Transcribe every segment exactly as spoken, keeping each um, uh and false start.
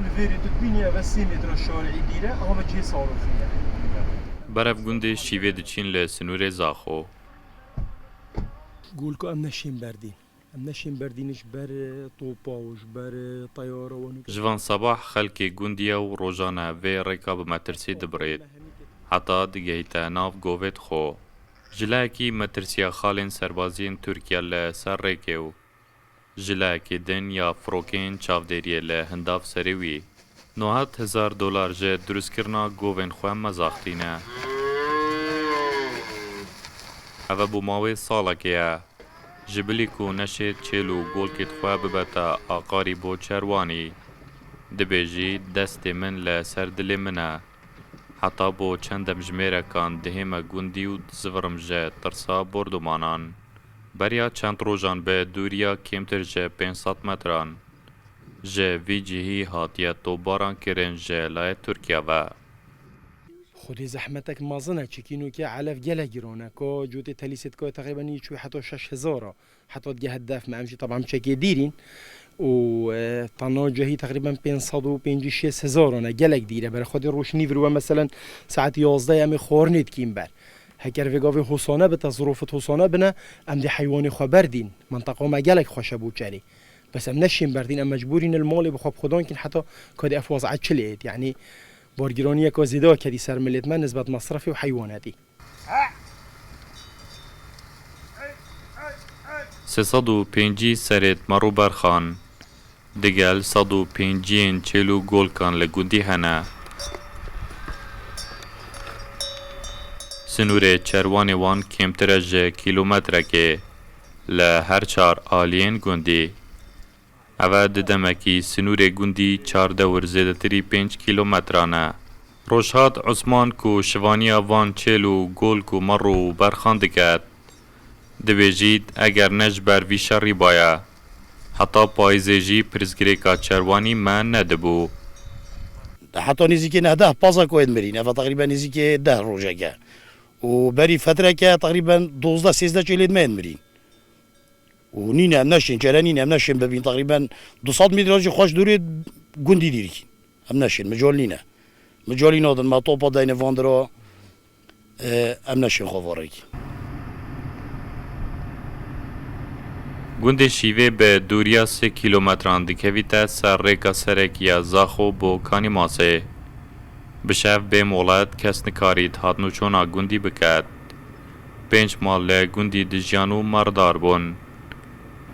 Li vêrê tu dibînî, ev sê metre şarî dîre, ama cihê sarofî ye. Berev gundê Şîvê diçîn li sinûrê Zaxo. Gol ku em neşên berdîn. Em neşên berdîn ji ber topa û ji ber teyara wan û Ji van sebah xelkê gundî ye û rojane vê rêka bi metirsî dibirêt. Heta digihîte nav govêt xwe. Jileyekî metirsiya xalên serbaziyên Tirkiye li ser rêkê û jileyekî din ya firokên çavdêriyê li hindav serê wî. Nod hezar dolar ji dirustkirina govên xwe mezax tîne. Eve bo mawê salekê ye. Ji bilî ku neşêt çêl û golkêt xwe bibete aqarî bo çerwanî, dibêjî, destê min li ser dilê min e. Heta bo çend demjimêrekan dihême gundî û dizivirim ji tirsa bordomanan. Beriya çend rojan bi dûriya kêmtir ji pênc sed metran ji vî cihî hatiye topbaran kirin ji layê Tirkiye ve. Xwedê zehmetek mezin e, çekînokê elef gelek giran e. Ka cotê telîsêt ka teqrîben yî çû heta şeş hezar a. Heta digehe def me, em jî tebem çekê dîrîn. Û e, tana cehî teqrîben pênc sed û pêncî şêst hezar e, gelek dîr e. Berê xwedê roşnî vir we meselen saet yazdeh em ê xwarinê dikîn ber. Heker vê gavê hosane bite, zirofit hosane bine, em dê heywanê xwe berdîn. Menteqa me gelek xweş e bo çerê. Bes em neşên berdîn, em mecbûrîn li malê bi xwe bi xwedan kîn heta kadê ev waz'a çi lê êt. Yanî bargiraniyeke zêde kedî ser milêt me nisbet mesrefê û heywanetî. Sê sed û pêncî serêt merû berxan, digel sed û pênciyên çêl û golkan li gundî hene. Sinûrê çerwanê wan kêmtir e ji kîlometrekê li her çar aliyên gundî. Eve di demekî sinûrê gundî çar dewir zêdetirî pênc kîlometran e. Rojhat Usman ku şivaniya van çêl û golk û merû û berxan diket, dibêjît, eger ne ji ber vî şerî baye, heta payîzê jî pirsgirêka çerwanî me nedibû. Heta nêzîkê neh deh paza koyên mirîn. Eva teqrîben nêzîkê deh rojeke. Û berî fetreke teqrîben dozdeh sêzdeh çêlêd me yên mirîn. Û nîne em neşên, çere nîne em neşên bibîn. Teqrîben du sed metre jî xweş dûrê gundî dîrikîn. Em neşên, mical nîne. Micalî nadin me topa deyne vandira, e, em neşên xwe varekî. Gundê Şîvê bi dûriya sê kîlometran dikevîte ser rêka serekî ya Zaxo bo Kanîmasê. Bi şev bê molet kes nikarît hatnûçûna gundî biket. Pênc mal li gundî dijiyan û merdar bûn.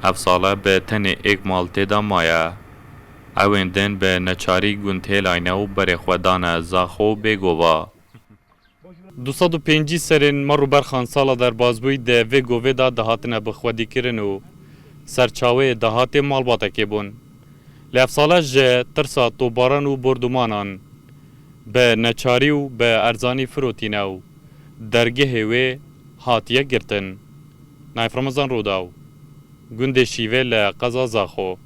Ev sale bi tenê êk mal tê de maye. Ewên din bi neçarî gund hêlayne û berê xwe dane Zaxo û Bêgova. Du sed û pêncî serên mer û berxan sala derbazbûyî di vê govê de dihatine bi xwedîkirin û serçaweyê dahatê malbatekê bûn. Lê ev sale ji tirsa topbaran û bordumanan bi neçarî û bi erzanî firotîne û dergehê wê hatiye girtin. Nayf Remezan Rûdaw, gundê Şîvê li qeza Zaxo.